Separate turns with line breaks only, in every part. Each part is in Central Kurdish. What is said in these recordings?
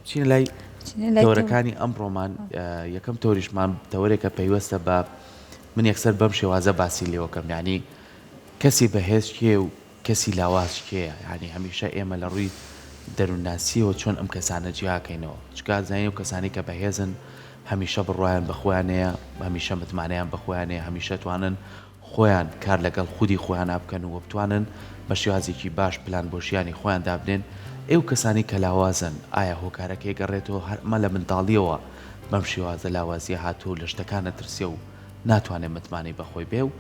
بچینە لای تەوەرەکانی ئەمڕۆمان یەکەم تەوریشمان تەوەرێکە پەیوەستە بە من یەکسەر بەم شێوازە باسی لێوەکەم یعنی کەسی بەهێز کێ و کەسی لاواز کێیە یعنی هەمیشە ئێمە لە ڕووی دەروونناسیەوە چۆن ئەم کەسانە جیاکەینەوە چکا زانین و کەسانی کە بەهێزن هەمیشە بڕوایان بە خۆیان هەیە هەمیشە متمانەیان بە خۆیان هەیە هەمیشە توانن خۆیان کار لەگەڵ خودی خۆیانا بکەن و بتوانن بە شێوازێکی باش پلان بۆ ژیانی خۆیان دابنێن، ئەی ئەو کەسانەی کە لاوازن ئایا هۆکارەکەی ئەگەڕێتەوە هەر ئەمە لە منداڵیەوە بەم شێوازە لاوازیە هاتووە و لە شتەکان ئەترسێ و ناتوانێ متمانەی بە خۆی بێ و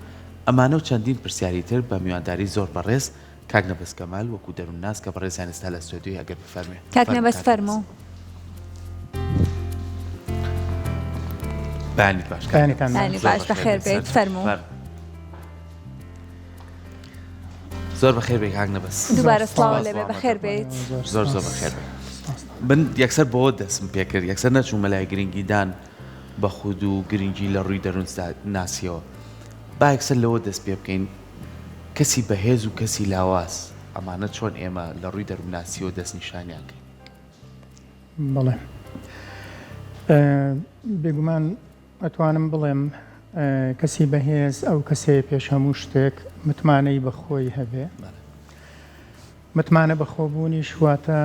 ئەمانە و چەندین پرسیاری تر بە میوانداری زۆر بەڕێز کاک نەبەز کەمال وەکو دەروونناس کە بەڕێزیان ئێستا لە ستۆدیۆی ئەگەر بفەرموێ.
کاک نەبەز فەرموو.
بەیانیت باش کاک.
بەیانیتان باش.
بەیانی باش بەخێر بێیت فەرموو.
زۆر بەخێر بێی کاک نەبەز.
دووبارە سڵاوە لێ بێ بەخێر بێیت.
زۆر زۆر بەخێر بێی. من یەکسەر بەوە دەستم پێکرد یەکسەر نەچوومە لای گرنگیدان بە خود و گرنگی لە ڕووی دەروون ناسیەوە با یەکسەر لەوە دەست پێ بکەین کەسی بەهێز و کەسی لاواز ئەمانە چۆن ئێمە لە ڕووی دەروونناسیەوە دەستنیشانیان کەین؟
بەڵێ بێگومان ئەتوانم بڵێم کەسی بەهێز ئەو کەسەیە پێش هەموو شتێک متمانەی بە خۆی هەبێ. متمانە بەخۆبوونیش واتە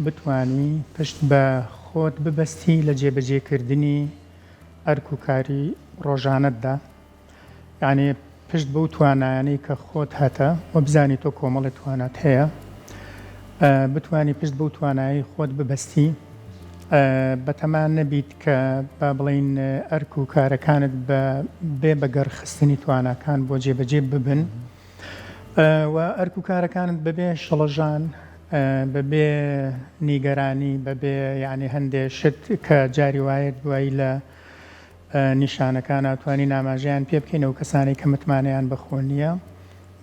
بتوانی پشت بە خۆت ببەستی لە جێبەجێکردنی ئەرک و کاری ڕۆژانەتدا. یانی پشت بەو توانایانەی کە خۆت هەتە و بزانی تۆ کۆمەڵێ توانات هەیە بتوانی پشت بەو توانایی خۆت ببەستی بەتەما نەبیت کە با بڵین ئەرک و کارەکانت بە بێ بەگەڕخستنی تواناکان بۆ جێبەجێ ببن و ئەرک و کارەکانت بەبێ شڵەژان بەبێ نیگەرانی بەبێ یعنی هەندێ شت کە جاری وایە دوایی لە نیشانەکان ئەتوانین ئاماژەیان پێ بکەین ئەو کەسانەی کە متمانەیان بە خۆ نییە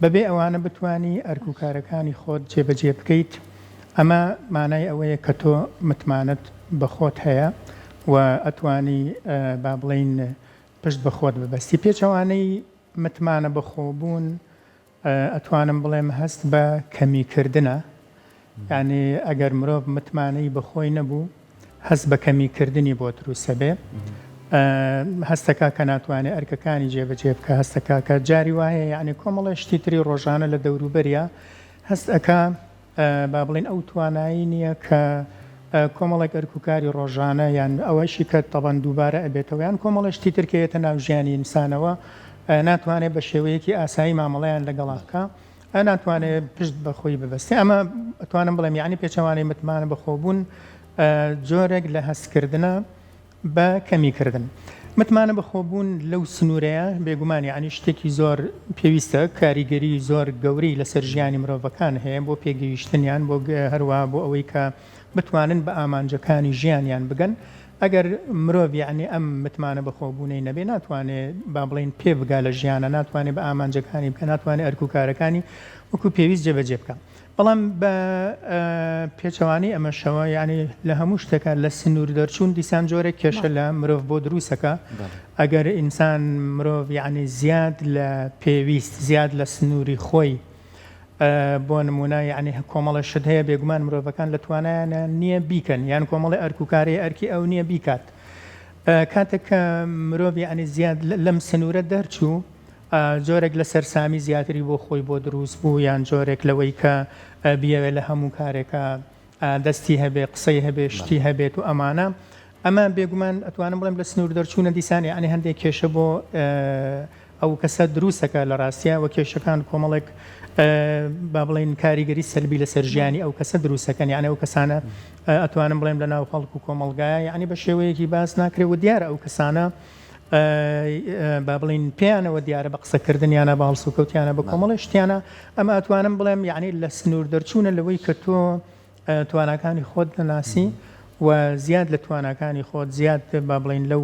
بەبێ ئەوانە بتوانی ئەرک و کارەکانی خۆت جێبەجێ بکەیت ئەمە مانای ئەوەیە کە تۆ متمانەت بە خۆت هەیە و ئەتوانی با بڵێین پشت بە خۆت ببەستی پێچەوانەی متمانە بەخۆبوون ئەتوانم بڵێم هەست بە کەمی کردنە یانی ئەگەر مرۆڤ متمانەی بە خۆی نەبوو هەست بە کەمی کردنی بۆ دروستە بێ هەستەکە کە ناتوانێت ئەرکەکانی جێبەجێ بکە هەستەکە کە جاری وایە یعنی کۆمەڵی شتی تری ڕۆژانە لە دەوروبەریا هەست ئەکا با بڵێین ئەو توانایی نییە کە کۆمەڵێک ئەرک و کاری ڕۆژانە یان ئەوەشی کە تەبەن دووبارە ئەبێتەوە یان کۆمەڵێ شتی تر کە یەتە ناو ژیانی ئینسانەوە ناتوانێت بە شێوەیەکی ئاسایی مامەڵەیان لەگەڵا بکا ناتوانێت پشت بە خۆی ببەستێ ئەمە ئەتوانم بڵێم یعنی پێچەوانەی متمانە بەخۆبوون جۆرێک لە هەستکردنە بە کەمی کردن متمانە بەخۆبوون لەو سنوورەیە بێگومان یەعنی شتێکی زۆر پێویستە کاریگەری زۆر گەورەی لەسەر ژیانی مرۆڤەکان هەیە بۆ پێگەیشتنیان بۆ هەروەها بۆ ئەوەی کە بتوانن بە ئامانجەکانی ژیانیان بگەن ئەگەر مرۆڤ یەعنی ئەم متمانە بەخۆبوونەی نەبێ ناتوانێ با بڵێین پێ بگا لە ژیانە ناتوانێ بە ئامانجەکانی بگا ناتوانێ ئەرک و کارەکانی وەکو پێویست جێبەجێ بکا. بەڵام بە پێچەوانەی ئەمەشەوە یانی لە هەموو شتێکا لە سنوور دەرچوون دیسان جۆرێک کێشە لە مرۆڤ بۆ دروستەکە ئەگەر ئینسان مرۆڤ یعنی زیاد لە پێویست زیاد لە سنووری خۆی بۆ نمونە یعنی کۆمەڵە شت هەیە بێگومان مرۆڤەکان لە توانایانە نییە بیکەن یان کۆمەڵی ئەرک و کارەیە ئەرکی ئەو نییە بیکات کاتێک کە مرۆڤ یعنی زیاد لەم سنوورە دەرچوو جۆرێک لە سەرسامی زیاتری بۆ خۆی بۆ دروست بوو یان جۆرێک لەوەی کە بیەوێ لە هەموو کارێکا دەستی هەبێ قسەی هەبێ شتی هەبێت و ئەمانە ئەمە بێگومان ئەتوانم بڵێم لە سنوور دەرچوونە دیسان یعنی هەندێک کێشە بۆ ئەو کەسە دروستەکە لە ڕاستە و کێشەکان کۆمەڵێک با بڵین کاریگەری سەلبی لەسەر ژیانی ئەو کەسە دروستەکەن یعنی ئەو کەسانە ئەتوانم بڵێم لە ناو خەڵک و کۆمەڵگایە یعنی بە شێوەیەکی باس ناکرێ و دیارە ئەو کەسانە با بڵین پێیانەوە دیارە بە قسەکردنیانە بە هەڵسوکەوتیانە بە کۆمەڵی شتیانە ئەمە ئەتوانم بڵێم یعنی لە سنوور دەرچوونە لەوەی کە تۆ تواناکانی خۆت دەناسی و زیاد لە تواناکانی خۆت زیاد با بڵین لەو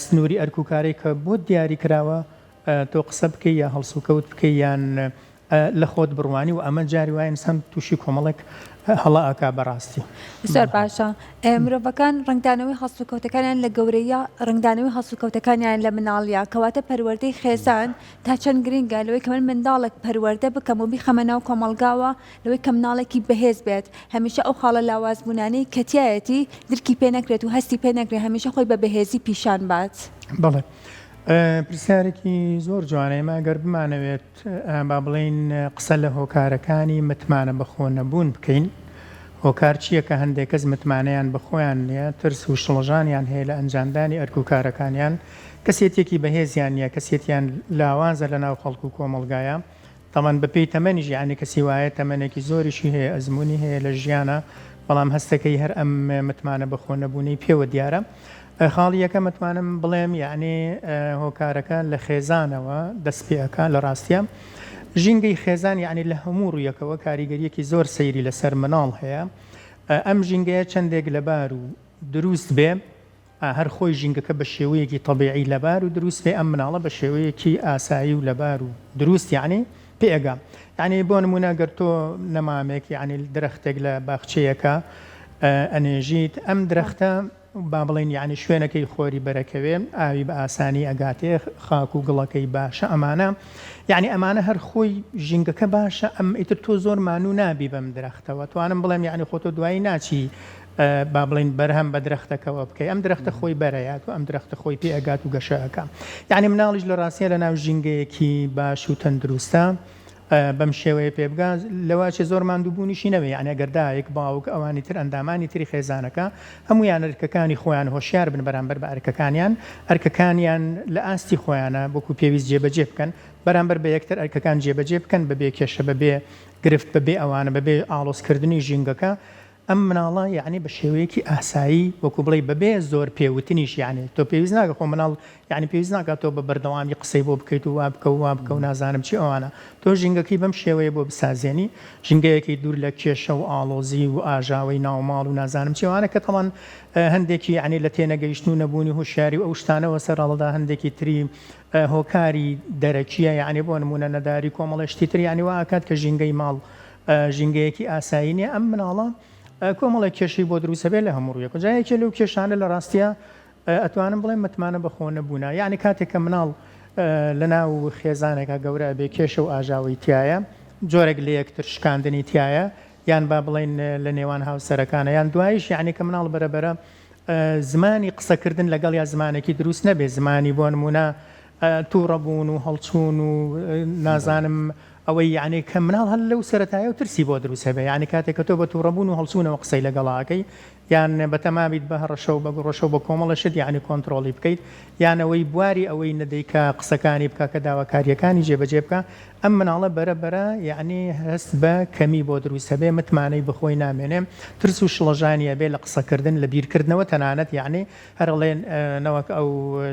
سنووری ئەرک و کارێک کە بۆت دیاری کراوە تۆ قسە بکەی یا هەڵسوکەوت بکەی یان لە خۆت بڕوانی و ئەمە جاری وایە ئینسان تووشی کۆمەڵێک. هەڵە ئەکا بەڕاستی.
زۆر باشە مرۆڤەکان ڕەنگدانەوەی هەڵسوکەوتەکانیان لە گەورەییا ڕەنگدانەوەی هەڵسوکەوتەکانیان لە مناڵیا کەواتە پەروەردەی خێزان تا چەند گرنگە لەوەی کە من منداڵێک پەروەردە بکەم و بیخەمە ناو کۆمەڵگاوە لەوەی کە مناڵێکی بەهێز بێت هەمیشە ئەو خاڵە لاوازبوونانەی کە تیایەتی درکی پێ نەکرێت و هەستی پێ نەکرێت هەمیشە خۆی بە بەهێزی پیشان بات.
بەڵێ پرسیارێکی زۆر جوانە ئێمە گەر بمانەوێت با بڵێین قسە لە هۆکارەکانی متمانە بەخۆ نەبوون بکەین، هۆکار چییە کە هەندێک کەس متمانەیان بە خۆیان نییە، ترس و شڵەژانیان هەیە لە ئەنجامدانی ئەرک و کارەکانیان، کەسێتییەکی بەهێزیان نییە، کەسێتیان لاوازە لەناو خەڵک و کۆمەڵگایا، تەمەن بەپێی تەمەنیش یەعنی کەسی وایە تەمەنێکی زۆریشی هەیە ئەزموونی هەیە لە ژیانا بەڵام هەستەکەی هەر ئەم متمانە بەخۆ نەبوونەی پێوە دیارە. خاڵی یەکەم ئەتوانم بڵێم یەعنی هۆکارەکە لە خێزانەوە دەست پێ ئەکا لە ڕاستیا ژینگەی خێزان یەعنی لە هەموو ڕوویەکەوە کاریگەریەکی زۆر سەیری لەسەر مناڵ هەیە ئەم ژینگەیە چەندێک لەبار و دروست بێ هەر خۆی ژینگەکە بە شێوەیەکی تەبیعی لەبار و دروست بێ ئەم مناڵە بە شێوەیەکی ئاسایی و لەبار و دروست یەعنی پێ ئەگا یەعنی بۆ نموونە گەر تۆ نەمامێک یەعنی درەختێک لە باخچەیەکا ئەنێژیت ئەم درەختە با بڵێین یەعنی شوێنەکەی خۆری بەرەکەوێ ئاوی بە ئاسانی ئەگاتێ خاک و گڵەکەی باشە ئەمانە یەعنی ئەمانە هەر خۆی ژینگەکە باشە ئەم ئیتر تۆ زۆر مانوو نابی بەم درەختەوە توانم بڵێم یەعنی خۆ تۆ دوایی ناچی با بڵێین بەرهەم بە درەختەکەوە بکەی ئەم درەختە خۆی بەرەیات و ئەم درەختە خۆی پێ ئەگات و گەشە ئەکا یەعنی مناڵیش لە ڕاستیە لە ناو ژینگەیەکی باش و تەندروستە بەم شێوەیە پێ بگا لەوە ئەچێ زۆر ماندووبوونیشی نەبێ یانی ئەگەر دایک باوک ئەوانی تر ئەندامانی تری خێزانەکە هەموویان ئەرکەکانی خۆیان هۆشیار بن بەرامبەر بە ئەرکەکانیان ئەرکەکانیان لە ئاستی خۆیانە وەکو پێویست جێبەجێ بکەن بەرامبەر بە یەکتر ئەرکەکان جێبەجێ بکەن بەبێ کێشە بەبێ گرفت بەبێ ئەوانە بەبێ ئاڵۆزکردنی ژینگەکە ئەم مناڵە یەعنی بە شێوەیەکی ئاسایی وەکو بڵێی بەبێ زۆر پێ وتنیش یەعنی تۆ پێویست ناکە خۆ مناڵ یەعنی پێویست ناکات تۆ بە بەردەوامی قسەی بۆ بکەیت و وا بکە و وا بکە و نازانم چی ئەوانە تۆ ژینگەکەی بەم شێوەیە بۆ بسازێنی ژینگەیەکی دوور لە کێشە و ئاڵۆزی و ئاژاوەی ناوماڵ و نازانم چی ئەوانە کە تەڵان هەندێکی یەعنی لە تێنەگەیشتن و نەبوونی هۆشیاری و ئەو شتانەوە سەرهەڵدا هەندێکی تری هۆکاری دەرەکیە یەعنی بۆ نموونە نەداری کۆمەڵێ شتی تر یەعنی وا ئەکات کە ژینگەی ماڵ ژینگەیەکی ئاسایی نیە ئەم مناڵە کۆمەڵێک کێشەی بۆ دروست هەبێت لە هەموو ڕوویەکەوە جا یەکێ لەو کێشانە لە ڕاستیا ئەتوانم بڵێم متمانە بە خۆ نەبوونە یعنی کاتێک کە مناڵ لە ناو خێزانێکا گەورە ئەبێ کێشە و ئاژاوەی تایە جۆرێک لە یەکتر شکاندنی تایە یان با بڵین لە نێوان هاوسەرەکانە یان دوایش یعنی کە مناڵ بەرەبەرە زمانی قسەکردن لەگەڵ یا زمانێکی دروست نەبێ زمانی بۆ نمونە تووڕەبوون و هەڵچوون و نازانم ئەوەی یەعنی کە مناڵ هەر لەو سەرەتایەوە ترسی بۆ دروست هەبێ یەعنی کاتێک کە تۆ بە توڕەبوون و هەڵچوونەوە قسەی لەگەڵا ئەکەی یان بەتەما بیت بە هەڕەشە و بە گوڕەشە و بە کۆمەڵە شت یەعنی کۆنتڕۆڵی بکەیت یان ئەوەی بواری ئەوەی نەدەی کە قسەکانی بکا کە داواکارییەکانی جێبەجێ بکا ئەم مناڵە بەرە بەرە یەعنی هەست بە کەمی بۆ دروست هەبێ متمانەی بە خۆی نامێنێ ترس و شڵەژانی ئەبێ لە قسەکردن لە بیرکردنەوە تەنانەت یەعنی هەر ئەڵێن نەوەک ئەو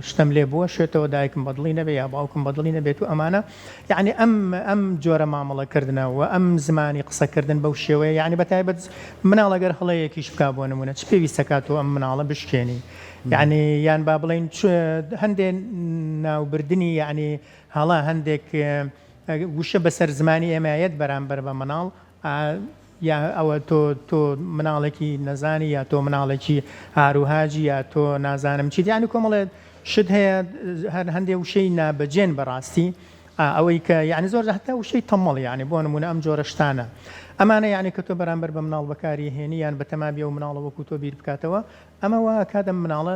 شتەم لێ بوەشێتەوە دایکم بەدڵی نەبێ یا باوکم بەدڵی نەبێت و ئەمانە یەعنی ئەم ئەم جۆرە مامەڵە کردنە و ئەم زمانی قسە کردن بەو شێوەیە یەعنی بە تایبەت مناڵ ئەگەر هەڵەیەکیش بکا بۆ نمونە چ پێویستە کا تۆ ئەم مناڵە بشکێنی یەعنی یان با بڵێین هەندێ ناوبردنی یەعنی هەڵە هەندێک وشە بەسەر زمانی ئێمە یەت بەرامبەر بە مناڵ یا ئەوە تۆ تۆ مناڵێکی نەزانی یا تۆ مناڵێکی هاروهاجی یا تۆ نازانم چیت یانی کۆمەڵێ شت هەیە هەر هەندێ وشەی نابەجێن بەڕاستی ئەوەی کە یعنی زۆر هەتا وشەی تەمەڵ یعنی بۆ نمونە ئەم جۆرە شتانە ئەمانە یعنی کە تۆ بەرامبەر بە مناڵ بەکاری هێنی یان بەتەمابی ئەو مناڵە وەکو تۆ بیر بکاتەوە ئەمە وا ئەکات ئەم مناڵە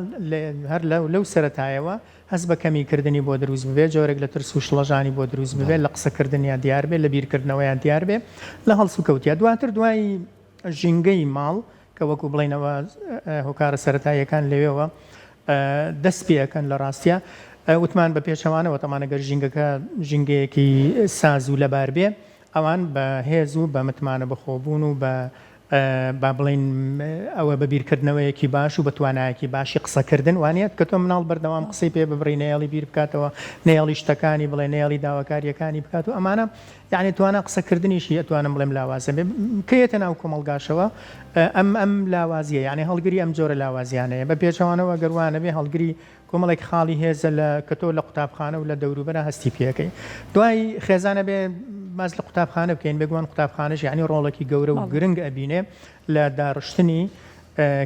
هەر لەو سەرەتایەوە هەست بە کەمی کردنی بۆ دروست ببێ، جۆرێک لە ترس و شڵەژانی بۆ دروست ببێ، لە قسە کردنیا دیار بێ، لە بیر کردنەوەیا دیار بێ، لە هەڵسوکەوتیا. دواتر دوای ژینگەی ماڵ کە وەکو بڵێین ئەوە هۆکارە سەرەتاییەکان لەوێوە دەست پێ ئەکەن لە ڕاستیا وتمان بە پێچەوانەوە تەمان ئەگەر ژینگەکە ژینگەیەکی ساز و لەبار بێ ئەوان بە هێز و بە متمانە بەخۆبوون و بە با بڵێین ئەوە بە بیرکردنەوەیەکی باش و بە توانایەکی باشی قسەکردن وانە کە تۆ مناڵ بەردەوام قسەی پێ ببڕی نەیەڵی بیر بکاتەوە نەیەڵی شتەکانی بڵێ نەیەڵی داواکاریەکانی بکات و ئەمانە یعنی توانا قسەکردنیشی ئەتوانم بڵێم لاوازە بێ کە یەتە ناو کۆمەڵگاشەوە ئەم ئەم لاوازیە یعنی هەڵگری ئەم جۆرە لاوازیانەیە بە پێچەوانەوە گەر وانەبێ هەڵگری کۆمەڵێک خاڵی هێزە لە کە تۆ لە قوتابخانە و لە دەوروبەرا هەستی پێ ئەکەی. دوای خێزان ئەبێ. باس لە قوتابخانە بکەین بێگومان قوتابخانەش یعنی ڕۆڵێکی گەورە و گرنگ ئەبینێ لە داڕشتنی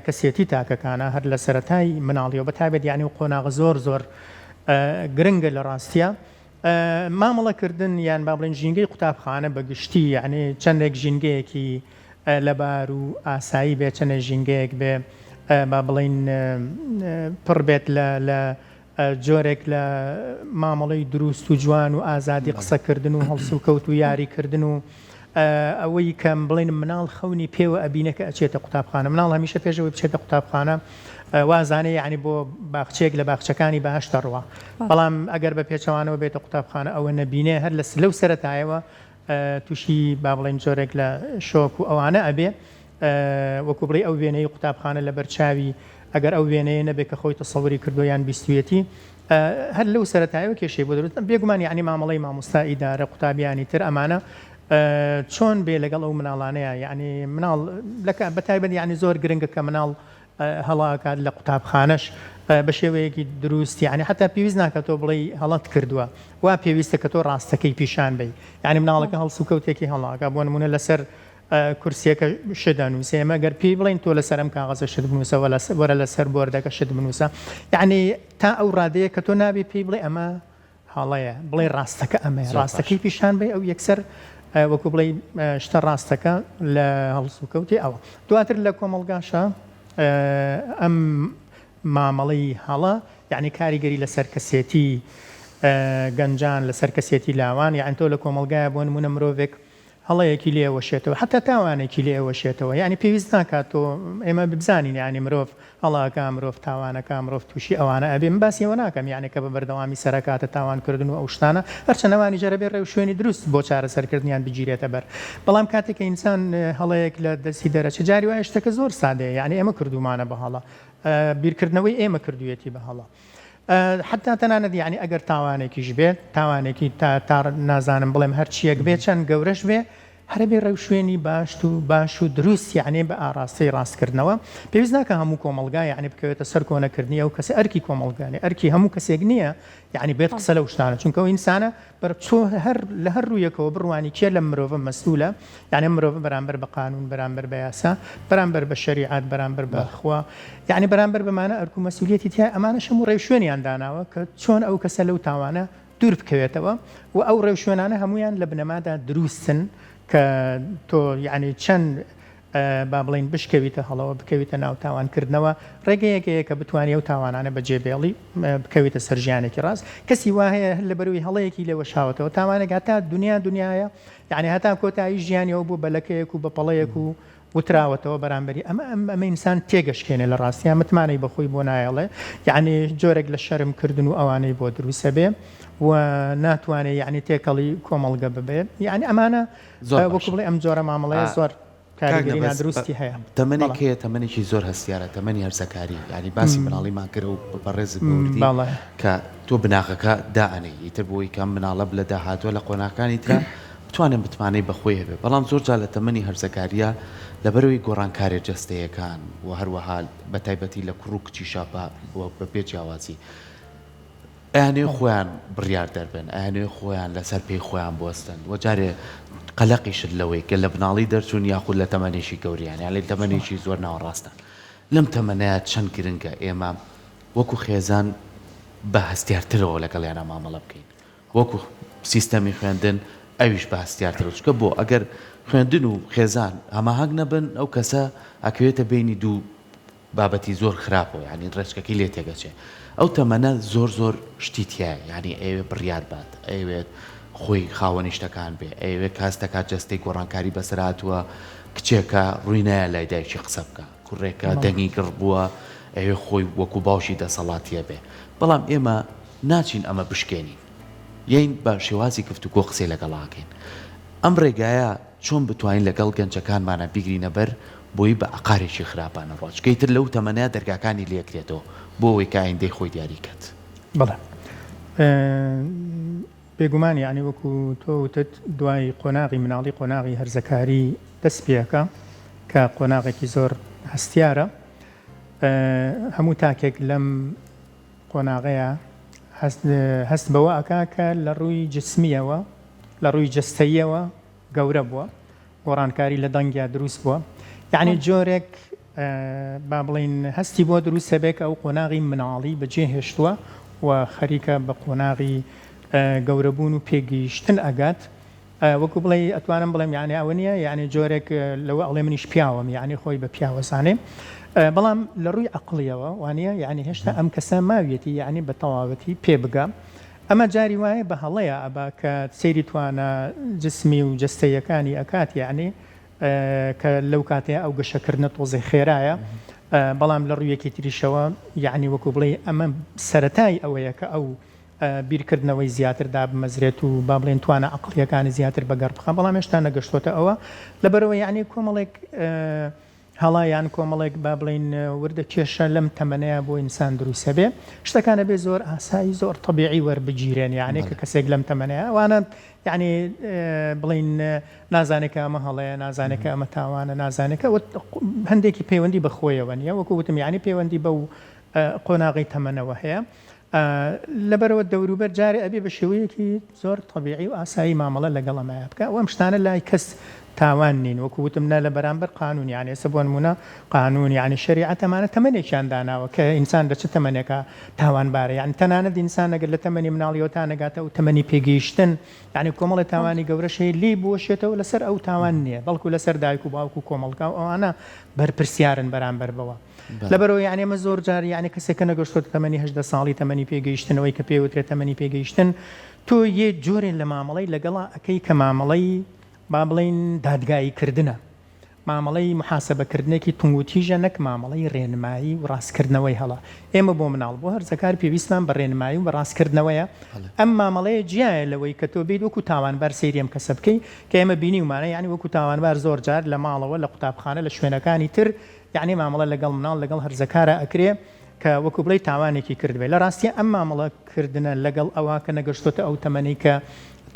کەسێتی تاکەکانە هەر لە سەرەتای مناڵیەوە بە تایبەت یعنی و قۆناغە زۆر زۆر گرنگە لە ڕاستیە مامەڵە کردن یان با بڵێین ژینگەی قوتابخانە بە گشتی یعنی چەندێک ژینگەیەکی لەبار و ئاسایی بێ چەندێک ژینگەیەک بێ با بڵێین پڕ بێت لە لە جۆرێک لە مامەڵەی دروست و جوان و ئازادی قسەکردن و هەڵسوکەوت و یاریکردن و ئەوەی کە بڵێن مناڵ خەونی پێوە ئەبینێ کە ئەچێتە قوتابخانە مناڵ هەمیشە پێش ئەوەی بچێتە قوتابخانە وازانێ یعنی بۆ باخچەیەک لە باخچەکانی بەهەشت ئەڕوا بەڵام ئەگەر بە پێچەوانەوە بێتە قوتابخانە ئەوە نەبینێ هەر لە لەو سەرەتایەوە تووشی با بڵێن جۆرێک لە شۆک و ئەوانە ئەبێ وەکو بڵێی ئەو وێنەی قوتابخانە لەبەر چاوی ئەگەر ئەو وێنەیە نەبێ کە خۆی تەسەوری کردووە یان بیستویەتی هەر لەو سەرەتایەوە کێشەی بۆ دروست بێگومان یعنی مامەڵەی مامۆستا ئیدارە قوتابیانی تر ئەمانە چۆن بێ لەگەڵ ئەو مناڵانەیە یعنی مناڵ بە تایبەت یعنی زۆر گرنگە کە مناڵ هەڵە ئەکات لە قوتابخانەش بە شێوەیەکی دروست یعنی حتا پێویست ناکات تۆ بڵێی هەڵەت کردووە وا پێویستە کە تۆ ڕاستەکەی پیشان بەی یعنی مناڵەکە هەڵسوکەوتێکی هەڵاکە بۆ نمونە لەسەر کورسیەکە شت ئەنووسێ ئێمە گەر پێی بڵێین تۆ لەسەر ئەم کاغەزە شت بنووسە وەرە لەسەر بۆردەکە شت بنووسە یعنی تا ئەو ڕادەیە کە تۆ نابێ پێی بڵێ ئەمە هەڵەیە بڵێ ڕاستەکە ئەمەیە ڕاستەکەی پیشان بێ ئەو یەکسەر وەکو بڵێ شتە ڕاستەکە لە هەڵسوکەوتی ئەوە دواتر لە کۆمەڵگاشە ئەم مامەڵەی هەڵە یعنی کاریگەری لەسەر کەسێتی گەنجان لەسەر کەسێتی لاوان یعنی تۆ لە کۆمەڵگایە بۆ نمونە مرۆڤێک هەڵەیەکی لێ ئەوەشێتەوە حەتا تاوانێکی لێ ئەوەشێتەوە یانی پێویست ناکات تۆ ئێمە بزانین یانی مرۆڤ هەڵە ئەکا مرۆڤ تاوان ئەکا مرۆڤ تووشی ئەوانە ئەبێ من باسی ئەوە ناکەم یانی کە بە بەردەوامی سەرەکاتە تاوان کردن و ئەو شتانە هەرچەند ئەوانیش هەر ئەبێ ڕێوشوێنی دروست بۆ چارەسەرکردنیان بگیرێتە بەر بەڵام کاتێک کە ئینسان هەڵەیەک لە دەستی دەرەچێ جاری وایە شتەکە زۆر سادەیە یانی ئێمە کردوومانە بە هەڵە بیرکردنەوەی ئێمە کردوویەتی بە هەڵە حەتا تەنانەت یانی ئەگەر تاوانێکیش بێت تاوانێکی تا تا نازانم بڵێم هەر چیەک بێت چەند گەورەش بێ هەرە بێ ڕێوشوێنی باشت و باش و دروست یعنی بە ئاراستەی ڕاستکردنەوە پێویست ناکە هەموو کۆمەڵگا یعنی بکەوێتە سەر کۆنەکردنی ئەو کەسە ئەرکی کۆمەڵگانێ ئەرکی هەموو کەسێک نییە یعنی بێت قسە لەو شتانە چونکە ئەو ئینسانە بەر چۆ هەر لە هەر ڕوویەکەوە بڕوانی کێ لەم مرۆڤە مەسئولە یانی ئەم مرۆڤە بەرامبەر بە قانوون بەرامبەر بە یاسا بەرامبەر بە شەریعەت بەرامبەر بە خوا یانی بەرامبەر بەمانە ئەرک و مەسئولیەتی تیا ئەمانەش هەموو ڕێوشوێنیان داناوە کە چۆن ئەو کەسە لەو تاوانە دوور بکەوێتەوە و ئەو ڕێوشوێنانە هەموویان لە بنەمادا دروستن کە تۆ یانی چەند با بڵێین بشکەویتە هەڵەوە، بکەویتە ناو تاوان کردنەوە، ڕێگەیەک هەیە کە بتوانی ئەو تاوانانە بەجێ بێڵی، بکەویتە سەر ژیانێکی ڕاست. کەسی وا هەیە هەر لەبەرئەوەی هەڵەیەکی لێ وەشاوەتەوە، تاوانێک هەتا دونیا دونیایە، یەعنی هەتا کۆتایی ژیانی ئەو بووە بە لەکەیەک و بە پەڵەیەک و وتراوەتەوە بەرامبەری. ئەمە ئەمە ئینسان تێگەشکێنێ لە ڕاستیا، متمانەی بە خۆی بۆ نایەڵێ، یەعنی جۆرێک لە شەرم کردن و ئەوانەی بۆ دروست ئەبێ و ناتوانێ یەعنی تێکەڵی کۆمەڵگە ببێ. یەعنی ئەمانە
زۆر
وەکو
باشە.
بڵێی ئەم جۆرە مامەڵەیە زۆر
کاک
کاریگەری
نەبەز
نادروستی هەیە.
تەمەنێک
بەڵێ.
هەیە تەمەنێکی زۆر هەستیارە تەمەنی هەرزەکاری یانی باسی مناڵیمان کرد و بەڕێزت بە وردی
بەڵێ.
کە تۆ بناغەکە دائەنێی ئیتر بۆی کە ئەم مناڵە لە داهاتووە لە قۆناغەکانی ترا بتوانێ متمانەی بە خۆی هەبێ بەڵام زۆر جار لە تەمەنی هەرزەکارییا لەبەرئەوەی گۆڕانکاریە جەستەیەکان و هەروەها بە تایبەتی لە کوڕ و کچیشا بە بە بێ جیاوازی ئەیانەوێ خۆیان بڕیاردەر بن، ئەیانەوێ خۆیان لەسەر پێی خۆیان بوەستن و جارێ قەلەقیشت لەوەی کە لە مناڵی دەرچوون یاخود لە تەمەنێکی گەوریان یان لە تەمەنێکی زۆر ناوەڕاستان. لەم تەمەنەیا چەند گرنگە ئێمە وەکو خێزان بە هەستیارترەوە لەگەڵیانا مامەڵە بکەین وەکو سیستەمی خوێندن ئەویش بە هەستیارترەوە چونکە بۆ ئەگەر خوێندن و خێزان هەماهەنگ نەبن ئەو کەسە ئەکەوێتە بەینی دوو بابەتی زۆر خراپە یانی ڕێچکەکەی لێ تێگەچێ ئەو تەمەنە زۆر زۆر شتی تیایە یانی ئەیەوێ بڕیار بات ئەیەوێت خۆی خاوەنی شتەکان بێ ئەیەوێ کاس دەکات جەستەی گۆڕانکاری بەسەر هاتووە کچێکە ڕووی نایە لای دایکی قسە بکا کوڕێکە دەنگی گڕ بووە ئەیەوێ خۆی وەکو باوکی دەسەڵاتیە بێ بەڵام ئێمە ناچین ئەمە بشکێنین یەین بە شێوازی گفتوگۆ قسەی لەگەڵا ئەکەین ئەم ڕێگایە چۆن بتوانین لەگەڵ گەنجەکانمانا بیگرینە بەر بۆی بە ئەقارێکی خراپا نەڕوات چونکە ئیتر لەو تەمەنەیا دەرگاکانی لێ ئەکرێتەوە بۆ ئەوەی کە ئایندەی خۆی دیاری کات.
بەڵێ بێگومان یەعنی وەکو تۆ وتت دوای قۆناغی مناڵی قۆناغی هەرزەکاری دەست پێ ئەکا کە قۆناغێکی زۆر هەستیارە هەموو تاکێک لەم قۆناغەیە هەست هەست بەوە ئەکا کە لە ڕووی جسمیەوە. لە ڕووی جەستەییەوە گەورە بووە، گۆڕانکاری لە دەنگیا دروست بووە، یەعنی جۆرێک با بڵێین هەستی بۆ دروست ئەبێ کە ئەو قۆناغی مناڵی بەجێ هێشتووە و خەریکە بە قۆناغی گەورەبوون و پێگەیشتن ئەگات. وەکو بڵێی ئەتوانم بڵێم یانی ئەوە نییە یانی جۆرێک لەوە ئەڵێ منیش پیاوم یانی خۆی بە پیاوەزانێ بەڵام لە ڕووی عەقڵیەوە وانە یانی هێشتا ئەم کەسە ماویەتی یانی بە تەواوەتی پێ بگا ئەمە جاری وایە بە هەڵەیە ئەبا کە سەیری توانا جسمی و جەستەیەکانی ئەکات یانی کە لەو کاتەیە ئەو گەشەکردنە تۆزێ خێرایە بەڵام لە ڕوویەکی تریشەوە یانی وەکو بڵێ ئەمە سەرەتای ئەوەیە کە ئەو بیرکردنەوەی زیاتر دابمەزرێت و با بڵێین توانا عەقڵییەکانی زیاتر بەگەڕ بخا، بەڵام هێشتا نەگەشتۆتە ئەوە، لەبەرئەوە یەعنی کۆمەڵێک هەڵە یان کۆمەڵێک با بڵێین وردە کێشە لەم تەمەنەیا بۆ ئینسان دروست ئەبێ، شتەکان ئەبێ زۆر ئاسایی زۆر تەبیعی وەربگیرێن، یەعنی کە کەسێک لەم تەمەنەیا ئەوانە یەعنی بڵێین نازانێ کە ئەمە هەڵەیە، نازانێ کە ئەمە تاوانە، نازانێ کە هەندێکی پەیوەندی بە خۆیەوە نییە، وەکو وتم یەعنی پەیوەندی بەو قۆناغەی تەمەنەوە هەیە. لەبەرئەوە دەوروبەر جارێ ئەبێ بە شێوەیەکی زۆر تەبیعی و ئاسایی مامەڵە لەگەڵ ئەمەیا بکا و ئەم شتانە لای کەس تاوان نین وەکو وتم نە لە بەرامبەر قانون یانی ئێستا بۆ نموونە قانون یانی شەریعەت ئەمانە تەمەنێکیان داناوە کە ئینسان لە چ تەمەنێکا تاوانبارە یانی تەنانەت ئینسان ئەگەر لە تەمەنی مناڵیەوە تا نەگاتە ئەو تەمەنی پێگەیشتن یانی کۆمەڵێ تاوانی گەورەش هەیە لێی بوەشێتەوە لەسەر ئەو تاوان نییە بەڵکو لەسەر دایک و باوک و کۆمەڵگا و ئەوانە بەرپرسیارن بەرامبەر بەوە. لەبەرئەوە یەعنی ئەمە زۆر جار یەعنی کەسێک کە نەگەشتۆتە تەمەنی 18 ساڵی تەمەنی پێگەیشتنەوەی کە پێی وترێت تەمەنی پێگەیشتن تۆ یە جۆرێ لە مامەڵەی لەگەڵا ئەکەی کە مامەڵەی با بڵێین دادگایی کردنە مامەڵەی محاسبە کردنێکی توند و تیژە نەک مامەڵەی ڕێنمایی و ڕاستکردنەوەی هەڵە ئێمە بۆ مناڵ بۆ هەرزەکار پێویستمان بە ڕێنمایی و بە ڕاستکردنەوەیە ئەم مامەڵەیە جیایە لەوەی کە تۆ بێیت وەکو تاوانبار سەیری ئەم کەسە بکەی کە ئێمە بینیومانە یەعنی وەکو تاوانبار زۆر جار لە ماڵەوە لە قوتابخانە لە شوێنەکانی تر یەعنی مامەڵە لەگەڵ مناڵ لەگەڵ هەرزەکارا ئەکرێ کە وەکو بڵێی تاوانێکی کردبێ لە ڕاستیا ئەم مامەڵە کردنە لەگەڵ ئەوە کە نەگەشتۆتە ئەو تەمەنەی کە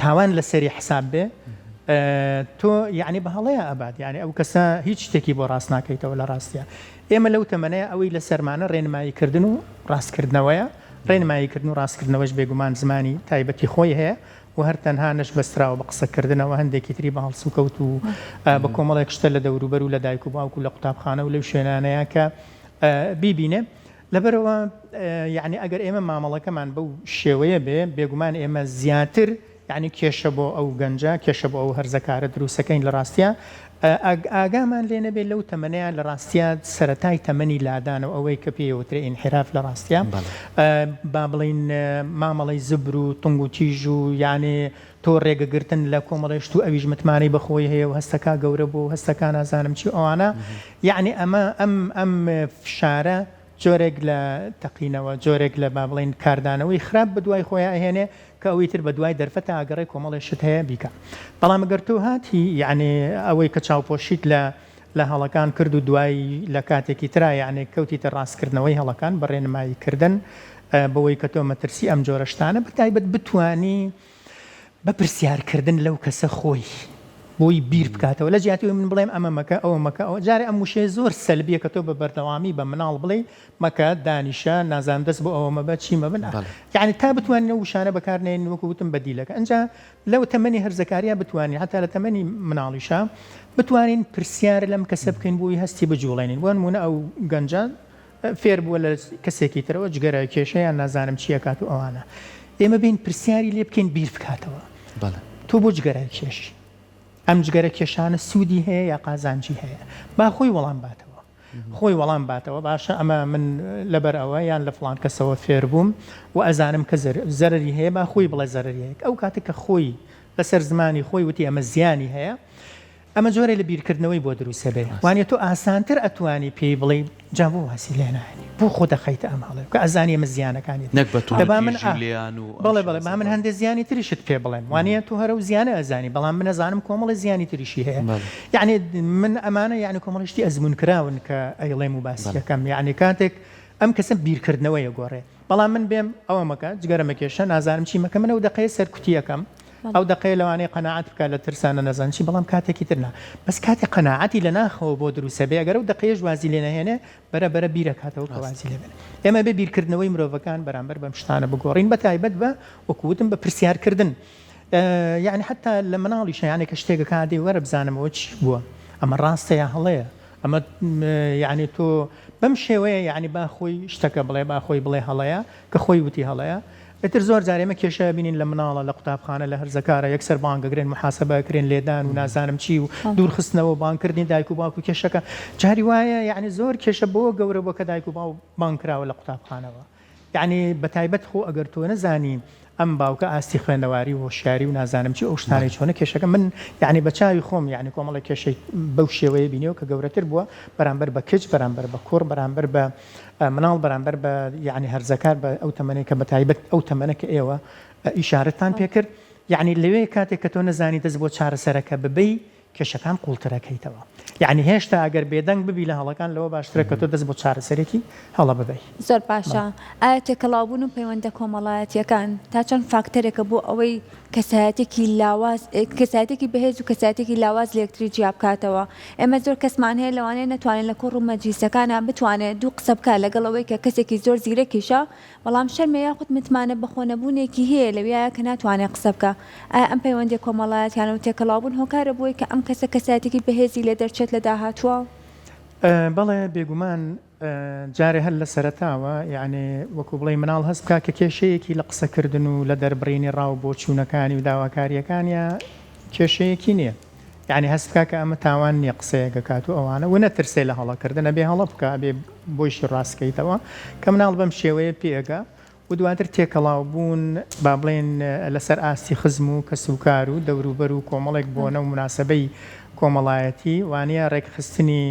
تاوان لەسەری حساب بێ تۆ یەعنی بە هەڵەیا ئەبات یەعنی ئەو کەسە هیچ شتێکی بۆ ڕاست ناکەیتەوە لە ڕاستیا ئێمە لەو تەمەنەیە ئەوەی لەسەرمانە ڕێنمایی کردن و ڕاستکردنەوەیە ڕێنمایی کردن و ڕاستکردنەوەش بێگومان زمانی تایبەتی خۆی هەیە و هەر تەنها نەشبەستراوە بە قسەکردنەوە، هەندێکی تری بە هەڵسوکەوت و بە کۆمەڵێک شتە لە دەوروبەر و لە دایک و باوک و لە قوتابخانە و لەو شوێنانەیە کە بیبینێ. لەبەرئەوە یەعنی ئەگەر ئێمە مامەڵەکەمان بەو شێوەیە بێ، بێگومان ئێمە زیاتر یەعنی کێشە بۆ ئەو گەنجە، کێشە بۆ ئەو هەرزەکارە دروستەکەین لە ڕاستیا ئاگامان لێ نەبێ لەو تەمەنەیا لە ڕاستیا سەرەتای تەمەنی لادانە و ئەوەی کە پێی ئەوترێ ئینحیراف لە ڕاستیا با بڵێین مامەڵەی زبر و تونگ و تیژ و یانێ تۆ ڕێگە گرتن لە کۆمەڵێ شت و ئەویش متمانەی بە خۆی هەیە و هەستەکا گەورە بووە و هەستەکا نازانم چی و ئەوانە یەعنی ئەمە ئەم ئەم فشارە جۆرێک لە تەقینەوە جۆرێک لە با بڵێین کاردانەوەی خراپ بە دوای خۆیا ئەهێنێ کە ئەوی تر بە دوای دەرفەتا ئەگەڕێ کۆمەڵێ شت هەیە بیکا بەڵام گەر تۆ هاتی یەعنی ئەوەی کە چاوپۆشیت لە لە هەڵەکان کرد و دوای لە کاتێکی ترا یەعنی کەوتیتە ڕاستکردنەوەی هەڵەکان بە ڕێنمایی کردن بەوەی کە تۆ مەترسی ئەم جۆرە شتانە بە تایبەت بتوانی بە پرسیار کردن لەو کەسە خۆی بۆی بیر بکاتەوە لە جیاتی من بڵێم ئەمە مەکە ئەوە مەکە ئەوە جارێ ئەم وشەیە زۆر سەلبیە کە تۆ بە بەردەوامی بە مناڵ بڵێی مەکە دانیشە نازانم دەست بۆ ئەوە مەبە چی مەبە نا یەعنی تا بتوانین ئەو وشانە بەکار نێنین وەکو وتم بەدیلەکە ئەنجا لەو تەمەنی هەرزەکاریا بتوانین هەتا لە تەمەنی مناڵیشا بتوانین پرسیار لەم کەسە بکەین بۆی هەستی بجوڵێنین بۆ نمونە ئەو گەنجە فێر بووە لە کەسێکی ترەوە جگەرە کێشە یان نازانم چی ئەکات و ئەوانە ئێمە بین پرسیاری لێ بکەین بیر بکاتەوە تۆ بۆ جگەرە کێشی ئەم جگەرە کێشانە سوودی هەیە یا قازانجی هەیە با خۆی وەڵام باتەوە خۆی وەڵام باتەوە باشە ئەمە من لەبەر ئەوە یان لە فڵان کەسەوە فێر بووم و ئەزانم کە زەرەری هەیە با خۆی بڵێ زەرەری هەیە ئەو کاتێک کە خۆی لەسەر زمانی خۆی وتی ئەمە زیانی هەیە ئەمە جۆرێ لە بیرکردنەوەی بۆ دروست ئەبێ وانیە تۆ ئاسانتر ئەتوانی پێی بڵێی جا بۆ وازی لێ نایەنی بۆ خۆ دەخەیتە ئەم هەڵەیە کە ئەزانی ئەمە زیانەکانیەتی
نەک بە
دەبا من
توندوتیژی لێیان و ئەم
بەڵێ بەڵێ
شێوازە
با من
بەڵێ.
هەندێ زیانی تریشت پێ بڵێم وانیە تۆ هەر ئەو زیانە ئەزانی بەڵام من ئەزانم کۆمەڵێ زیانی تریشی هەیە
بەڵێ.
یەعنی من ئەمانە یەعنی کۆمەڵێ شتی ئەزموونکراون کە ئەیڵێم و باسی
بەڵێ.
ئەکەم یەعنی کاتێک ئەم کەسە بیرکردنەوەی ئەگۆڕێ بەڵام من بێم ئەوە مەکە، جگەرە مەکێشە، نازانم چی مەکە، من ئەو دەقەیە سەرکوتی ئەکەم، ئەو دەقەیە لەوانەیە قەناعەت بکات لە ترسا نە نەزانم چی، بەڵام کاتێکی تر نا. بەس کاتێ قەناعەتی لە ناخەوە بۆ دروست ئەبێ، ئەگەر ئەو دەقەیەش وازی لێ نەهێنێ، بەرە بەرە بیر ئەکاتەوە کە وازی لێ بێنێ. ئێمە ئەبێ بیرکردنەوەی مرۆڤەکان بەرامبەر بەم شتانە بگۆڕین، بە تایبەت بە وەکو وتم بە پرسیارکردن. یەعنی حەتا لە مناڵیشا یەعنی کە شتێک ئەکا دەی وەرە بزانم ئەوە چی بووە ئەمە ڕاستە یا هەڵەیە ئەمە یەعنی تۆ بەم شێوەیە یەعنی با خۆی شتەکە بڵێ با خۆی بڵێ هەڵەیە کە خۆی وتی هەڵەیە ئیتر زۆر جار ئێمە کێشە ئەبینین لە مناڵە لە قوتابخانە لە هەرزەکارە یەکسەر بانگ ئەگرێن محاسبە ئەکرێن لێدان و نازانم چی و دوورخستنەوە و بانگکردنی دایک و باوک و کێشەکە جاری وایە یەعنی زۆر کێشە بۆ گەورە بووە کە دایک و باوک بانگ کراوە لە قوتابخانەوە یەعنی بەتایبەت خۆ ئەگەر تۆ نەزانی ئەم باوکە ئاستی خوێندەواری و هۆشیاری و نازانم چی ئەو شتانەی چۆنە کێشەکە من یەعنی بە چاوی خۆم یەعنی کۆمەڵێک کێشەی بەو شێوەیە بینیوە کە گەورەتر بووە بەرامبەر بە کچ بەرامبەر بە کوڕ بەرامبەر بە مناڵ بەرامبەر بە یەعنی هەرزەکار بە ئەو تەمەنەی کە بەتایبەت ئەو تەمەنە کە ئێوە ئیشارەتان پێکرد یەعنی لەوێ کاتێک کە تۆ نەزانی دەست بۆ چارەسەرەکە ببەی کێشەکان قوڵتر ئەکەیتەوە یەعنی هێشتا ئەگەر بێدەنگ ببی لە هەڵەکان لەوە باشترە کە تۆ دەست بۆ چارەسەرێکی هەڵە ببەی.
زۆر باشە ئایا تێکەڵاوبوون و پەیوەندە کۆمەڵایەتیەکان تا چەند فاکتەرێکە بۆ ئەوەی کەسایەتێکی لاواز کەسایەتێکی بەهێز و کەسایەتێکی لاواز لە یەکتری جیا بکاتەوە ئێمە زۆر کەسمان هەیە لەوانەیە نەتوانێت لە کۆڕ و مەجلیسەکانا بتوانێت دوو قسە بکات لەگەڵ ئەوەی کە کەسێکی زۆر زیرەکیشە بەڵام شەرمە یاخود متمانە بەخۆنەبوونێکی هەیە لەویایە کە ناتوانێت قسە بکا. ئایا ئەم پەیوەندیە کۆمەڵایەتیانە و تێکەڵاوبوون هۆکارە بۆی کە ئەم کەسە کەسایەتێکی بەهێزی لێ دەرچێت لە داهاتووا؟
بەڵێ بێگومان جارێ هەر لە سەرەتاوە یەعنی وەکو بڵێی مناڵ هەست بکا کە کێشەیەکی لە قسەکردن و لە دەربڕینی ڕا و بۆچوونەکانی و داواکارییەکانیا کێشەیەکی نییە. یەعنی هەست بکا کە ئەمە تاوان نییە قسەیەک ئەکات و ئەوانە و نەترسێ لە هەڵە کردن ئەبێ هەڵە بکا ئەبێ بۆیشی ڕاست کەیتەوە کە مناڵ بەم شێوەیە پێ ئەگا و دواتر تێکەڵاو بوون با بڵێین لەسەر ئاستی خزم و کەسوکار و دەوروبەر و کۆمەڵێک بۆنە و موناسەبەی کۆمەڵایەتی وانیە ڕێکخستنی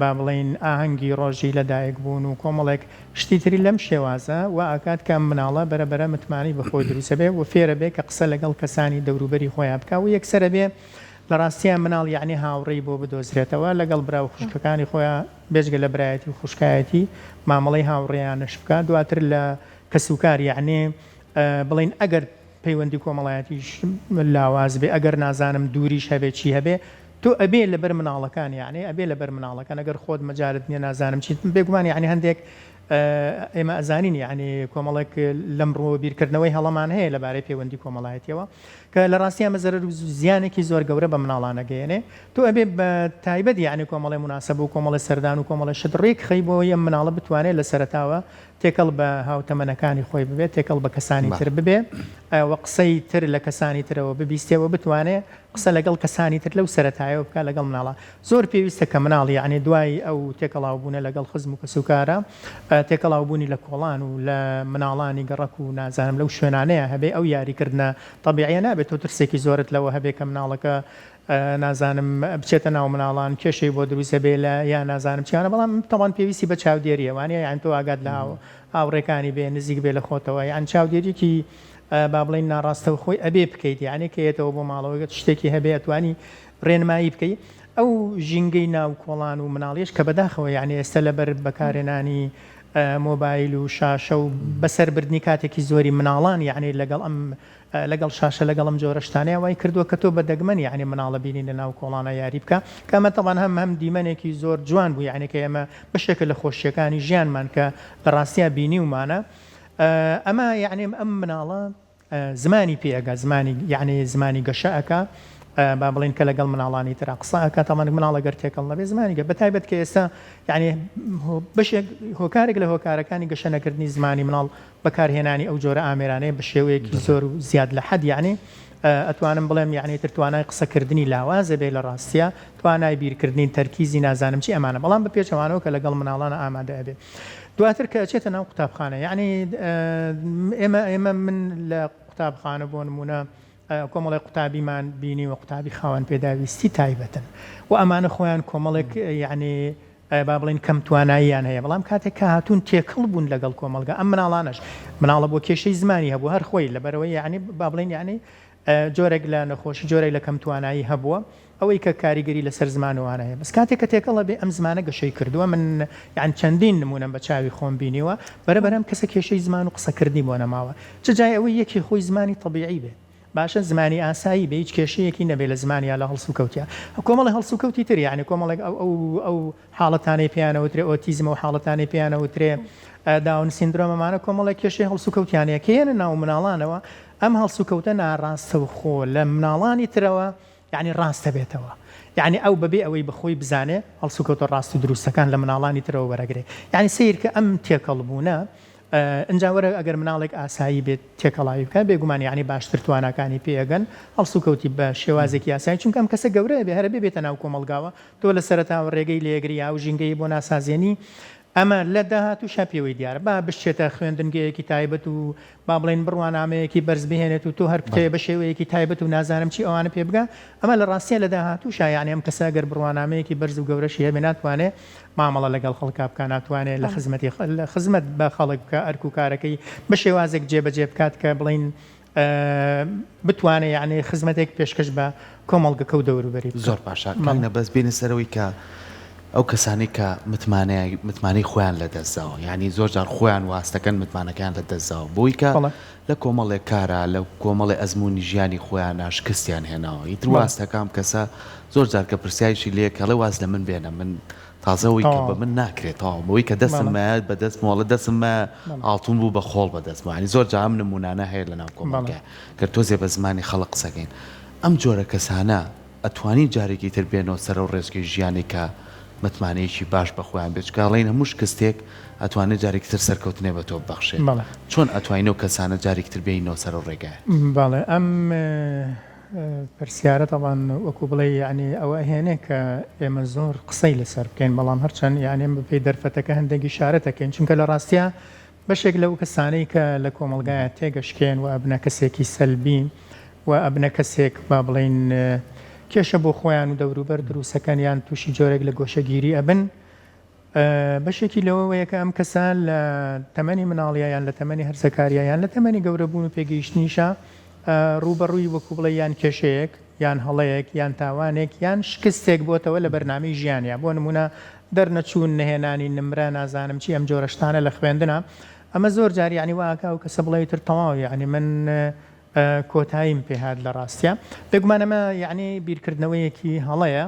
با بڵێین ئاهەنگی ڕۆژی لە دایک بوون و کۆمەڵێک شتی تری لەم شێوازە وا ئەکات کە ئەم مناڵە بەرە بەرە متمانەی بە خۆی دروست ئەبێ و فێر ئەبێ کە قسە لەگەڵ کەسانی دەوروبەری خۆیا بکا و یەکسەر ئەبێ لە ڕاستیا مناڵ یەعنی هاوڕێی بۆ بدۆزرێتەوە لەگەڵ برا و خوشکەکانی خۆیا بێجگە لە برایەتی و خوشکایەتی مامەڵەی هاوڕێیانەش بکا دواتر لە کەسوکار یەعنی بڵێین ئەگەر پەیوەندی کۆمەڵایەتیش لاواز بێ ئەگەر نازانم دووریش هەبێ چی هەبێ تۆ ئەبێ لەبەر مناڵەکان یەعنی ئەبێ لەبەر مناڵەکان ئەگەر خۆت مەجالت نیە نازانم چیت بێگومان یەعنی هەندێک ئێمە ئەزانین یەعنی کۆمەڵێک لەم ڕووە بیرکردنەوەی هەڵەمان هەیە لەبارەی پەیوەندی کۆمەڵایەتیەوە کە لە ڕاستی ئەمە زەرەر و زیانێکی زۆر گەورە بە مناڵان ئەگەیەنێ تۆ ئەبێ بە تایبەت یەعنی کۆمەڵێ موناسەبە و کۆمەڵێ سەردان و کۆمەڵێ شت ڕێک خەی بۆ ئەوەی ئەم مناڵە بتوانێت لە سەرەتاوە تێکەڵ بە هاوتەمەنەکانی خۆی ببێ تێکەڵ بە کەسانی تر ببێ و قسەی تر لە کەسانی ترەوە ببیستێ و بتوانێ قسە لەگەڵ کەسانی تر لەو سەرەتایەوە بکا لەگەڵ مناڵا. زۆر پێویستە کە مناڵ یەعنی دوای ئەو تێکەڵاوبوونە لەگەڵ خزم و کەسوکارا، تێکەڵاوبوونی لە کۆڵان و لە مناڵانی گەڕەک و نازانم لەو شوێنانەیا هەبێ، ئەو یاریکردنە تەبیعیە نابێ تۆ ترسێکی زۆرت لەوە هەبێ کە مناڵەکە نازانم بچێتە ناو مناڵان کێشەی بۆ دروست ئەبێ لە یا نازانم چیانە بەڵام تەبعەن پێویستی بە چاودێریە وانیە یەعنی تۆ ئاگات لە هاوڕێکانی بێ نزیک بێ لە خۆتەوە یەعنی چاودێریەکی با بڵێین ناڕاستەوخۆی ئەبێ بکەیت یەعنی کە یەتەوە بۆ ماڵەوە گەر شتێکی هەبێ ئەتوانی ڕێنمایی بکەی ئەو ژینگەی ناو کۆڵان و مناڵیش کە بەداخەوە یەعنی ئێستا لەبەر بەکارهێنانی مۆبایل و شاشە و بەسەربردنی کاتێکی زۆری مناڵان یەعنی لەگەڵ ئەم لەگەڵ شاشە لەگەڵ ئەم جۆرە شتانەیە وای کردووە کە تۆ بە دەگمەن یەعنی مناڵە بینی لە ناو کۆڵانە یاری بکە کە ئەمە تەبعەن هەم هەم دیمەنێکی زۆر جوان بوو یەعنی کە ئێمە بەشێکە لە خۆشیەکانی ژیانمان کە لە ڕاستیا بینیومانە ئەمە یەعنی ئەم مناڵە زمانی پێ ئەگا زمانی یەعنی زمانی گەشە ئەکا با بڵێین کە لەگەڵ مناڵانی ترا قسە ئەکا تەبعەن مناڵ ئەگەر تێکەڵ نەبێ زمانی گە بەتایبەت کە ئێستا یەعنی بەشێک هۆکارێک لە هۆکارەکانی گەشە نەکردنی زمانی مناڵ بەکارهێنانی ئەو جۆرە ئامێرانەیە بە شێوەیەکی زۆر و زیاد لە حەد یەعنی ئەتوانم بڵێم یەعنی تر توانای قسەکردنی لاوازە بێ لە ڕاستیا توانای بیرکردنی تەرکیزی نازانم چی ئەمانە بەڵام بە پێچەوانەوە کە لەگەڵ مناڵانە ئامادە ئەبێ دواتر کە ئەچێتە ناو قوتابخانە یەعنی ئێمە ئێمە من لە قوتابخانە بۆ نمونە کۆمەڵێک قوتابیمان بینیوە قوتابی خاوەن پێداویستی تایبەتن و ئەمانە خۆیان کۆمەڵێک یەعنی با بڵێین کەم تواناییان هەیە بەڵام کاتێک کە هاتوون تێکەڵ بوون لەگەڵ کۆمەڵگا ئەم مناڵانەش مناڵە بۆ کێشەی زمانی هەبوو هەر خۆی لەبەرەوەی یەعنی با بڵێین یەعنی جۆرێک لە نەخۆشی جۆرێک لە کەم توانایی هەبووە ئەوەی کە کاریگەری لەسەر زمان و وانە هەیە بەس کاتێک کە تێکەڵ ئەبێ ئەم زمانە گەشەی کردووە من یەعنی چەندین نموونەم بە چاوی خۆم بینیوە بەرە بەرە ئەم کەسە کێشەی زمان و قسەکردنی بۆ نەماوە چ جای ئەوەی یەکێ خۆی زمانی تەبیعی بێ باشە زمانی ئاسایی بێ هیچ کێشەیەکی نەبێ لە زمان یا لە هەڵسوکەوتیا کۆمەڵی هەڵسوکەوتی تر یەعنی کۆمەڵێک ئەو ئەو ئەو حاڵەتانەی پێیان ئەوترێ ئۆتیزم ئەو حاڵەتانەی پێیان ئەوترێ داون سیندرۆم ئەمانە کۆمەڵێک کێشەی هەڵسوکەوتیان هەیە کە یەنە ناو مناڵانەوە. ئەم هەڵسوکەوتە ناڕاستەوخۆ لە مناڵانی ترەوە یەعنی ڕاست دەبێتەوە یەعنی ئەو بەبێ ئەوەی بەخۆی بزانێ هەڵسوکەوتە ڕاست و دروستەکان لە مناڵانی ترەوە وەرەگرێ یەعنی سەیرکە ئەم تێکەڵ بوونە ئنجا وەرە ئەگەر مناڵێک ئاسایی بێت تێکەڵاوی بکات بێگومان یەعنی باشتر تواناکانی پێ ئەگەن هەڵسوکەوتی بە شێوازێکی ئاسایی چونکە ئەم کەسە گەورە ئەبێ هەر ئەبێ بێتە ناو کۆمەڵگاوە تۆ لە سەرەتاوە ڕێگەی لێگری یا ئەو ژینگەی بۆ ناسازێنی ئەمە لە داهاتووشا پێوەی دیارە با بشچێتە خوێندنگەیەکی تایبەت و با بڵێین بڕوانامەیەکی بەرز بهێنێت و تۆ هەر بتەوێ بە شێوەیەکی تایبەت و نازانم چی ئەوانە پێ بگا ئەمە لە ڕاستیا لە داهاتووشا یانی ئەم کەسە گەر بڕوانامەیەکی بەرز و گەورەشی هەبێ ناتوانێ مامەڵە لەگەڵ خەڵکا بکا ناتوانێ لە خزمەتی خزمەت بە خەڵک بکا ئەرک و کارەکەی بە شێوازێک جێبەجێ بکات کە بڵێین بتوانێ یانی خزمەتێک پێشکەش بە کۆمەڵگەکە و دەوروبەری بکات.
زۆر باشە کاک نەبەز بێینە سەر ئەوەی کە ئەو کەسانەی کە متمانەیان متمانەی خۆیان لە دەست داوە یانی زۆر جار خۆیان واستەکەن متمانەکەیان لە دەست داوە بۆی کە لە کۆمەڵێک کارا لە کۆمەڵێ ئەزموونی ژیانی خۆیانا شکستیان هێناوە ئیتر واستەکە ئەم کەسە زۆر جار کە پرسیاریشی لێ کە ئەڵێ واز لە من بێنە من تازە ئەوەی کە بە من ناکرێت تەواو بەوەی کە دەستم مایە بە دەستمەوە ئەڵێ دەستم مایە ئاڵتون بوو بە خۆڵ بە دەستمەوە یانی زۆر جار ئەم نموونانە هەیە لە ناو کۆمەڵگا گەر تۆزێ بە زمانی خەڵک قسەکەین ئەم جۆرە کەسانە ئەتوانین جارێکی تر بێنەوە سەر ئەو ڕێچکەی ژیانێک کە متمانەیەکی باش بە خۆیان بێت چونکە ئەڵێن هەموو شکستێک ئەتوانێت جارێکی تر سەرکەوتنێ بە تۆ ببەخشێت چۆن ئەتوانین ئەو کەسانە جارێکی تر بێنینەوە سەر ئەو ڕێگایە؟
بەڵێ ئەم پرسیارە تەبعەن وەکو بڵێی یەعنی ئەوە ئەهێنێ کە ئێمە زۆر قسەی لەسەر بکەین بەڵام هەرچەند یەعنی ئێمە بەپێی دەرفەتەکە هەندێک ئیشارەت ئەکەین چونکە لە ڕاستیا بەشێک لەو کەسانەی کە لە کۆمەڵگایە تێگەشکێن و ئەبنە کەسێکی سەلبی و ئەبنە کەسێک با بڵێین کێشە بۆ خۆیان و دەوروبەر دروستەکەن یان تووشی جۆرێک لە گۆشەگیری ئەبن بەشێکی لەوەوەیە کە ئەم کەسە لە تەمەنی مناڵیا یان لە تەمەنی هەرزەکاریا یان لە تەمەنی گەورەبوون و پێگەیشتنیشا ڕووبەڕووی وەکو بڵێ یان کێشەیەک یان هەڵەیەک یان تاوانێک یان شکستێک بۆتەوە لە بەرنامەی ژیانیا بۆ نمونە دەرنەچوون نەهێنانی نمرە نازانم چی ئەم جۆرە شتانە لە خوێندنا ئەمە زۆر جار یعنی وا ئەکا ئەو کەسە بڵێ تر تەواو یعنی من کۆتاییم پێهات لە ڕاستیا بێگومان ئەمە یعنی بیرکردنەوەیەکی هەڵەیە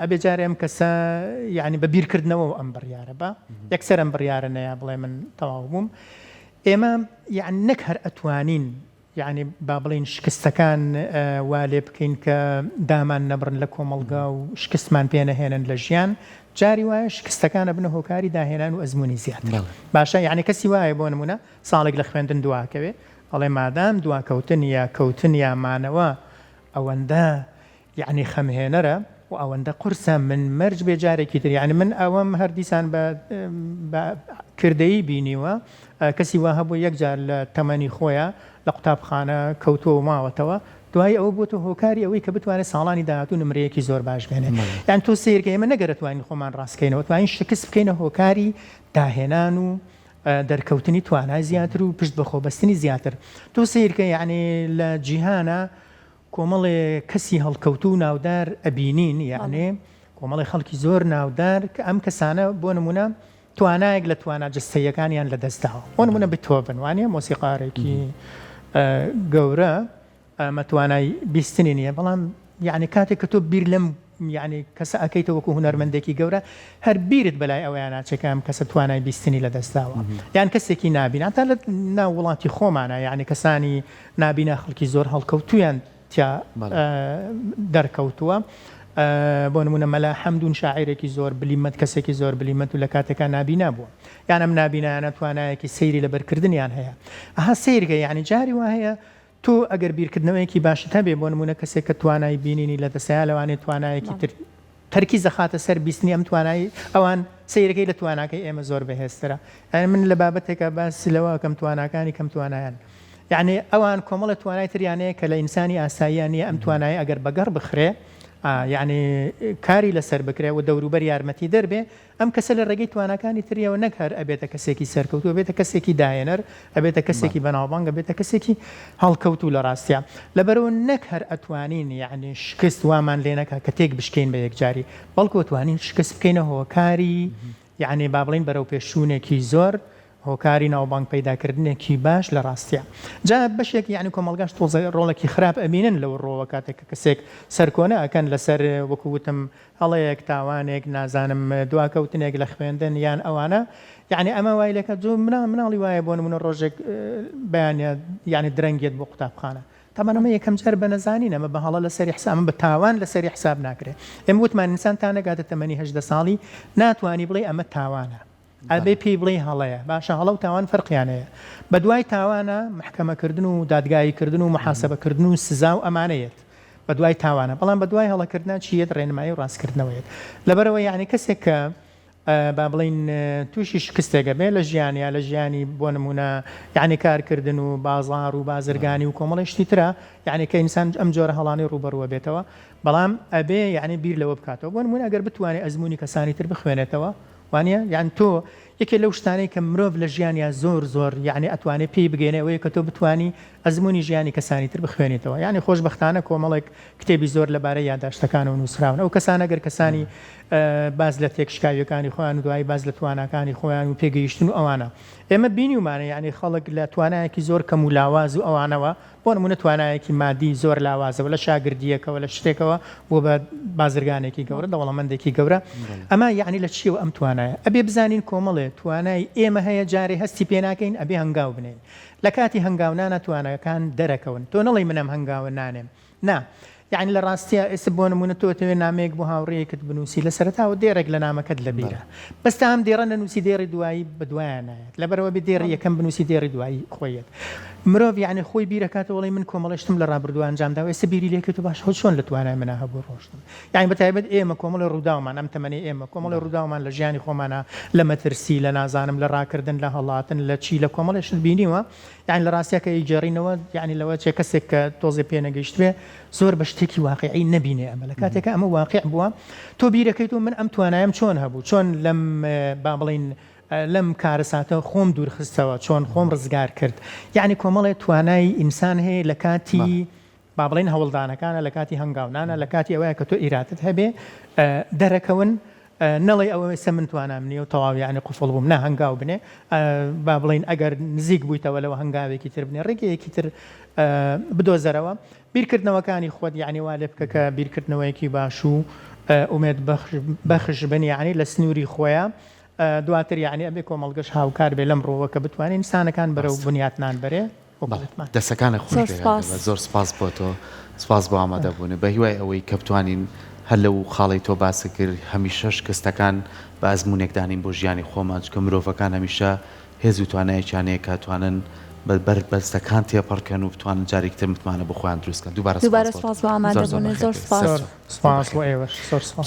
ئەبێ جارێ ئەم کەسە یعنی بە بیرکردنەوە ئەم بڕیارە بە یەکسەر ئەم بڕیارە نەیە بڵێ من تەواو بووم ئێمە یعنی نەک هەر ئەتوانین یعنی با بڵین شکستەکان وا لێ بکەین کە دامان نەبڕن لە کۆمەڵگا و شکستمان پێ نەهێنن لە ژیان جاری وایە شکستەکان ئەبنە هۆکاری داهێنان و ئەزمموی زیاتر باشە یعنی کەسی وایە بۆ نمونە ساڵێک لە خوێندن دواکەوێ ئەڵێ مادام دواکەوتن یا کەوتن یا مانەوە ئەوەندە یەعنی خەمهێنەرە و ئەوەندە قورسە من مەرج بێ جارێکی تر یەعنی من ئەوەم هەر دیسان بە بە کردەیی بینیوە کەسی وا هەبوو یەک جار لە تەمەنی خۆیا لە قوتابخانە کەوتووە و ماوەتەوە دوای ئەوە بۆتە هۆکاری ئەوەی کە بتوانێت ساڵانی داهاتوو نمرەیەکی زۆر باش بێنێ یان تۆ سەیرکە ئێمە نەگەر توانین خۆمان ڕاستکەینەوە توانین شکست بکەینە هۆکاری داهێنان و دەرکەوتنی توانای زیاتر و پشت بەخۆبەستنی زیاتر تۆ سەیرکە یعنی لە جیهانە کۆمەڵێ کەسی هەڵکەوتوو و ناودار ئەبینین یەعنی کۆمەڵێ خەڵکی زۆر ناودار کە ئەم کەسانە بۆ نمونە توانایەک لە توانا جەستەییەکانیان لەدەست داوە بۆ نمونە بتۆڤن وانە مۆسیقارێکی گەورە ئەمە توانای بیستنی نییە بەڵام یعنی کاتێک کە تۆ بیر لەم یعنی کەسە ئەکەیتە وەکو هونەرمەندێکی گەورە هەر بیرت بەلای ئەوەیان ناچێت کە ئەم کەسە توانای بیستنی لەدەستداوە یان کەسێکی نابینا تا لە ناو وڵاتی خۆمانە یعنی کەسانی نابینا خەڵکی زۆر هەڵکەوتوویان تیا دەرکەوتووە. بۆ نموونە مەلا حەمدون شاعیرێکی زۆر بلیمەت کەسێکی زۆر بلیمەت و لە کاتێکا نابینا بووە. یان ئەم نابینایانە توانایەکی سەیری لەبەرکردنیان هەیە. ئەها سەیرکە یانی جاری وا هەیە تۆ ئەگەر بیرکردنەوەیەکی باشت هەبێ بۆ نموونە کەسێک کە توانای بینینی لەدەستە لەوانەیە توانایەکی تر تەرکیز دەخاتە سەر بیستنی ئەم توانای ئەوان سەیرەکەی لە تواناکەی ئێمە زۆر بەهێزترە یانی من لە بابەتێکا باس لەوە ئەکەم تواناکانی کەم توانایان یعنی ئەوان کۆمەڵە توانای تریان هەیە کە لە ئینسانی ئاساییان نییە ئەم توانای ئەگەر بەگەڕ بخرێ یعنی کاری لەسەر بکرێ و دەوروبەر یارمەتی دەربێ ئەم کەسە لە ڕێگەی تواناکانی تریەوە نەک هەر ئەبێتە کەسێکی سەرکەوتوو، ئەبێتە کەسێکی داهێنەر، ئەبێتە کەسێکی بەناوبانگ، ئەبێتە کەسێکی هەڵکەوتوو لە ڕاستیا. لەبەرئەوە نەک هەر ئەتوانین یەعنی شکست وامان لێ نەکا کە تێک بشکێین بە یەکجاری، بەڵکو ئەتوانین شکست بکەینە هۆکاری یەعنی با بڵێین بەرەوپێشچوونێکی زۆر. هۆکاری ناوبانگ پەیداکردنێکی باش لە ڕاستیا. جا بەشێک یانی کۆمەڵگاش تۆزێ ڕۆڵێکی خراپ ئەبینن لەو ڕووەوە کاتێک کە کەسێک سەرکۆنە ئەکەن لەسەر وەکو وتم هەڵەیەک، تاوانێک، نازانم دواکەوتنێک لە خوێندن یان ئەوانە یانی ئەمە وای لێکە جۆ مناڵی وایە بۆ نمونە ڕۆژێک بەیانە یانی درەنگ یەت بۆ قوتابخانە تەبعەن ئەمە یەکەم جار بە نەزانین ئەمە بە هەڵە لەسەری حساب ئەمە بە تاوان لەسەری حساب ناکرێ ئێمە وتمان ئینسان تا نەگاتە تەمەنی 18 ساڵی ناتوانی بڵێ ئەمە تاوانە ئەبێ پێی بڵێی هەڵەیە باشە هەڵە و تاوان فەرقیان هەیە بەدوای تاوانە مەحکەمە کردن و دادگایی کردن و محاسبە کردن و سزا و ئەمانە یەت بەدوای تاوانە بەڵام بەدوای هەڵە کردنا چی یەت ڕێنمایی و ڕاستکردنەوە یەت لەبەرئەوە یەعنی کەسێک کە با بڵێین تووشی شکستێک ئەبێ لە ژیانیا لە ژیانی بۆ نمونە یەعنی کارکردن و بازاڕ و بازرگانی و کۆمەڵی شتی ترە یەعنی کە ئینسان ئەم جۆرە هەڵانەی ڕووبەڕووە بێتەوە بەڵام ئەبێ یەعنی بیر لەوە بکاتەوە بۆ نمونە ئەگەر بتوانێ ئەزموونی کەسانی تر بخوێنێتەوە وانیە؟ یان تۆ یەکێ لەو شتانەی کە مرۆڤ لە ژیانیا زۆر زۆر یانی ئەتوانێ پێی بگەینێ ئەوەیە کە تۆ بتوانی ئەزموونی ژیانی کەسانی تر بخوێنیتەوە یانی خۆشبەختانە کۆمەڵێک کتێبی زۆر لە بارەی یاداشتەکانەوە نووسراون ئەو کەسانە گەر کەسانی باس لە تێکشکاویەکانی خۆیان و دوایی باس لە تواناکانی خۆیان و پێگەیشتن و ئەوانە ئێمە بینیومانە یانی خەڵک لە توانایەکی زۆر کەم و لاواز و ئەوانەوە بۆ نموونە توانایەکی مادی زۆر لاوازەوە لە شاگردییەکەوە لە شتێکەوە بووە بە بازرگانێکی گەورە دەوڵەمەندێکی گەورە ئەمە یەعنی لە چییەوە ئەم توانایە ئەبێ بزانین کۆمەڵێ توانای ئێمە هەیە جارێ هەستی پێ ناکەین ئەبێ هەنگاو بنێین لە کاتی هەنگاونانا تواناکان دەرەکەون تۆ نەڵێی من ئەم هەنگاوە نانێم نا یەعنی لە ڕاستیا ئێستا بۆ نموونە تۆ ئەتەوێ نامەیەک بۆ هاوڕێیەکت بنووسی لە سەرەتاوە دێڕێک لە نامەکەت لە بیرە بەس تا ئەم دێڕە نەنووسی دێڕی دوایی بە دوایان نایەت لەبەرئەوە بێ دێڕی یەکەم بنووسی دێڕی دوایی خۆی یەت مرۆڤ یەعنی خۆی بیرەکاتەوە ئەڵێ من کۆمەڵێ شتم لە ڕابردوو ئەنجام داوە ئێستا بیری لێکەیتەوە باشە خۆ چۆن لە توانای منا هەبوو ڕۆشتم یەعنی بە تایبەت ئێمە کۆمەڵێ ڕووداومان ئەم تەمەنەی ئێمە کۆمەڵێ ڕووداومان لە ژیانی خۆمانا لە مەترسی لە نازانم لە ڕاکردن لە هەڵاتن لە چی لە کۆمەڵێ شت بینیوە یانی لە ڕاستیا کە ئەیگێڕینەوە یانی لەوە چێ کەسێک کە تۆزێ پێ نەگەیشتبێ زۆر بە شتێکی واقیعی نەبینێ ئەمە لە کاتێکا ئەمە واقیع بووە تۆ بیرەکەیتەوە من ئەم توانایەم چۆن هەبوو چۆن لەم با بڵێین لەم کارەساتە خۆم دوور خستەوە چۆن خۆم ڕزگار کرد یانی کۆمەڵێ توانای ئینسان هەیە لە کاتی با بڵێین هەوڵدانەکانە لە کاتی هەنگاونانە لە کاتی ئەوەیە کە تۆ ئیرادەت هەبێ دەرەکەون نەڵێی ئەوە ئێستا من توانام نییە و تەواو یانی قوفڵ بووم نا هەنگاو بنێ با بڵێین ئەگەر نزیک بوویتەوە لەوە هەنگاوێکی تر بنێ ڕێگەیەکی تر بدۆزەرەوە بیرکردنەوەکانی خۆت یانی وا لێ بکە کە بیرکردنەوەیەکی باش و ئومێد بەخش بن یانی لە سنووری خۆیان دواتر یانی ئەبێ کۆمەڵگەش هاوکار بێ لەم ڕووەوە کە بتوانین ئینسانەکان بەرەو بنیاتنان بەرێ.
بەڵێ دەستەکانت خۆش
زۆر
بێ کاک
سپاس.
دەبا زۆر سپاس بۆ تۆ سپاس بۆ ئامادە بوونت بە هیوای ئەوەی کە بتوانین هەر لەو خاڵەی تۆ باست کرد هەمیشە شکستەکان بە ئەزموونێک دانین بۆ ژیانی خۆمان چونکە مرۆڤەکان هەمیشە هێز و توانایەکیان هەیە کە توانن بە بەربەستەکان تێپەڕ کەن و بتوانن جارێکی تر متمانە بۆ خۆیان دروست کەن دووبارە
دووبارە
سپاس بۆ
سپاس
تۆ
بۆ ئامادە
زۆر زۆر
بوونت
بەخێر
زۆر
بێی
سپاس.
سەرچاو
سپاس بۆ
بەخێر
ئێوەش زۆر سپاس.